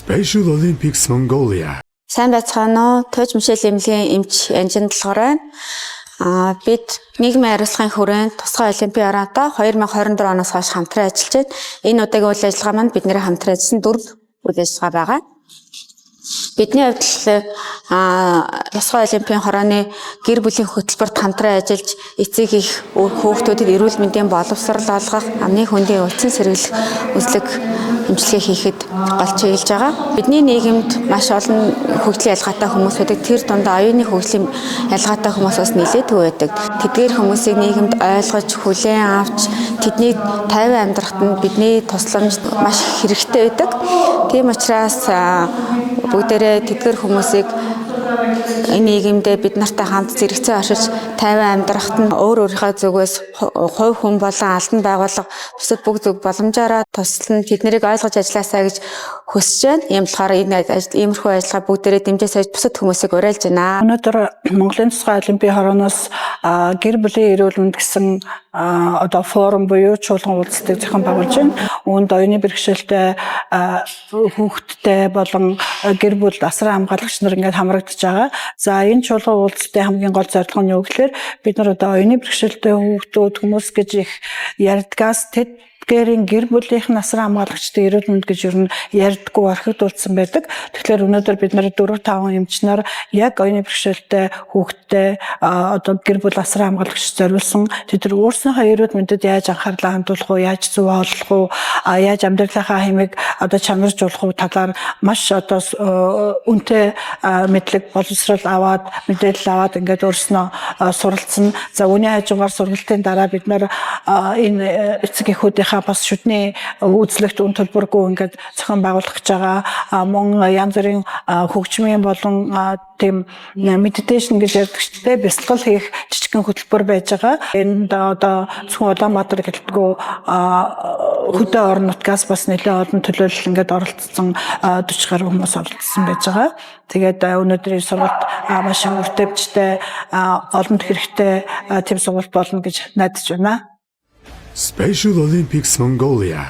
Special Olympics Mongolia. Сайн байцгаана уу? Тууж Мишель эмнэлгийн эмч Янжин Долгор байна. Бид нийгмийн хариуцлагын хүрээнд тусгай олимпийн хороотой 2024 оноос хойш хамтран ажиллаж байна. Энэ удаагийн үйл ажиллагаа маань бидний хамтран ажилласан дөрөв үйл ажиллагаа байгаа. Бидний хувьд л тусгай олимпийн хорооны гэр бүлийн хөтөлбөрт хамтран ажиллаж эцэг их хүүхдүүдэд эрүүл мэндийн боловсрол олгох, амны хөндийн өвчин сэргийлэх үзлэг эмчилгээ хийхэд гол чиглэж байгаа. Бидний нийгэмд маш олон хөгжлийн ялгаатай хүмүүс байдаг. Тэр дундаа оюуны хөгжлийн ялгаатай хүмүүс бас нэлээдгүй байдаг. Тэдгээр хүмүүсийг нийгэмд ойлгож, хүлээн авч тэдний тайван амьдрахад нь бидний тусламж маш хэрэгтэй байдаг. Тийм учраас бүгдээрээ тэдгээр хүмүүсийг энэ нийгэмдээ бид нартай хамт зэрэгцээ оршиж тайван амьдрахад нь өөр өөрийнхөө зүгээс хувь хүн болон албан байгууллага бусад бүх зүг боломжоор туслан тэднийг ойлгож ажилласаа гэж хүсэж байна. Ийм болохоор энэ ажил иймэрхүү ажиллагаа бүгдээрээ дэмжээсэй гэж бусад хүмүүсийг уриалж байна. Өнөөдөр Монголын тусгай олимпийн хорооноос гэр бүлийн эрүүл мэнд гэсэн одоо форум буюу чуулган уулзалтыг зохион байгуулж байна. Үүнд оюуны бэрхшээлтэй хүүхэдтэй болон гэр бүл асран хамгаалагч нар ингээд хамрагдаж байгаа. За, энэ чуулган уулзалтын хамгийн гол зорилго нь юу гэхээр бид нар одоо оюуны бэрхшээлтэй хүүхдүүд хүмүүс гэж их ярьдгаас тэдгээрийн гэр бүлийнх нь асран хамгаалагчдын эрүүл мэнд гэж ер нь ярьдаггүй, орхигдуулсан байдаг. Тэгэхээр өнөөдөр бид нар 4 5 эмч нар яг оюуны бэрхшээлтэй хүүхэдтэй одоо гэр бүл асран хамгаалагч зориулсан тэд нар өөрсдийнхөө эрүүл мэндэд яаж анхаарлаа хандуулах уу, яаж зөв хооллох уу, яаж амьдралынхаа хэмиг одоо чанаржуулах уу талаар маш одоо үнэтэй мэдлэг боловсрол аваад, мэдээлэл аваад ингээд өөрснөө суралцсан. За, үүний хажуугаар сургалтын дараа бид нар энэ эцэг эхүүдийнхээ бас шүдний үзлэгт үн төлбөргүй ингээд зохион байгуулах гэж байгаа. Мөн янз бүрийн хөгжмийн болон тийм meditation гэж ярьдаг ч тийм бясалгал хийх жижигхэн хөтөлбөр байж байгаа. Энд одоо зөвхөн Улаанбаатар гэлтгүй хөдөө орон нутгаас бас нэлээд олон төлөөлөл ингээд оролцсон, 40 гаруй хүмүүс оролцсон байж байгаа. Тэгээд өнөөдрийн сургалт маш их үр дүнтэй, олонд хэрэгтэй тийм сургалт болно гэж найдаж байна. Special Olympics Mongolia.